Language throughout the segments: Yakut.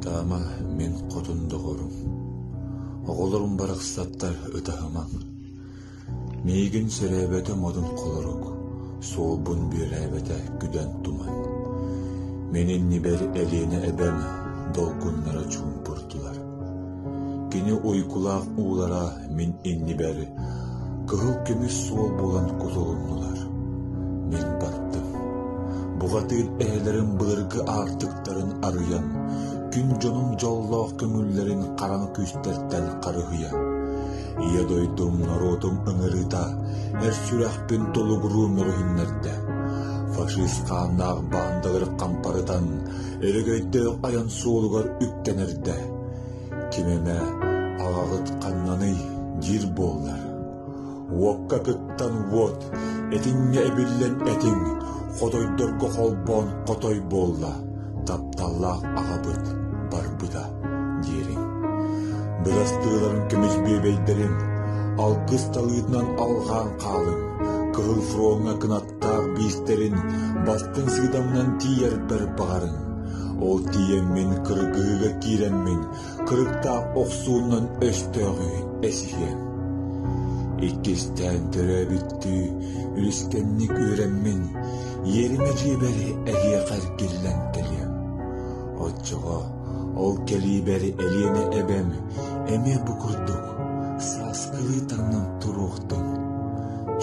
Ытаама, мин хотун доҕорум, оҕолорум барахсаттар ытаһымаҥ. Миигин сэрээбэтэ модун холорук, суолбун бүөлээбэтэ күдэн туман. Мин иннибэр Элиэнэ эбэм долгуннара чуумпурдулар. Кини уйгулаах уулара мин иннибэр кыһыл көмүс суол буолан кутулуннулар. Мин бардым. Бухатыыр эһэлэрим былыргы аартыктарын арыйан, күн дьонум дьоллоох көҥүллэрин хараҥа күүстэртэн харыһыйан, Ийэ дойдум, норуотум ыҥырыыта эр сүрэхпин толугуруу мөҕүһүннэрдэ. Фашист хааннаах баандалары хампарытан, өрөгөйдөөх айан суолугар үктэнэрдэ. Ким эмэ аҕаҕыт ханнаный диир буоллар. Уокка кыттан уот, этиҥҥэ эбиллэн этиҥ, хотойдорго холбоон хотой буолла, тапталлаах аҕабыт барбыта диэриҥ. Бырастыыларын көмүс бүөбэйдэрин, алгыс талыытынан алҕаан хаалыҥ, Кыһыл фроҥҥа кынаттаах биистэрин бастыҥ сыыдамынан тиийэрбэр баҕарыҥ. Ол тиийэммин кыргыһыыга киирэммин, кырыктаах охсуунан өстөөҕү эсиһиэм. Иккистээн төрөөбүттүү үлүскэнник үөрэммин, иэримэ дьиэбэр эһиэхэ эргиллэн кэлиэм. Оччоҕо ол кэлиибэр Элиэнэ эбэм эмиэ бу курдук сааскылыы таҥнан туруохтун.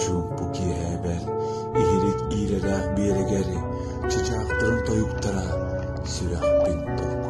Чуумпу киэһээбэр иһирик иирэлээх биэрэгэр чычаахтарын тойуктара сүрэхпин туппут.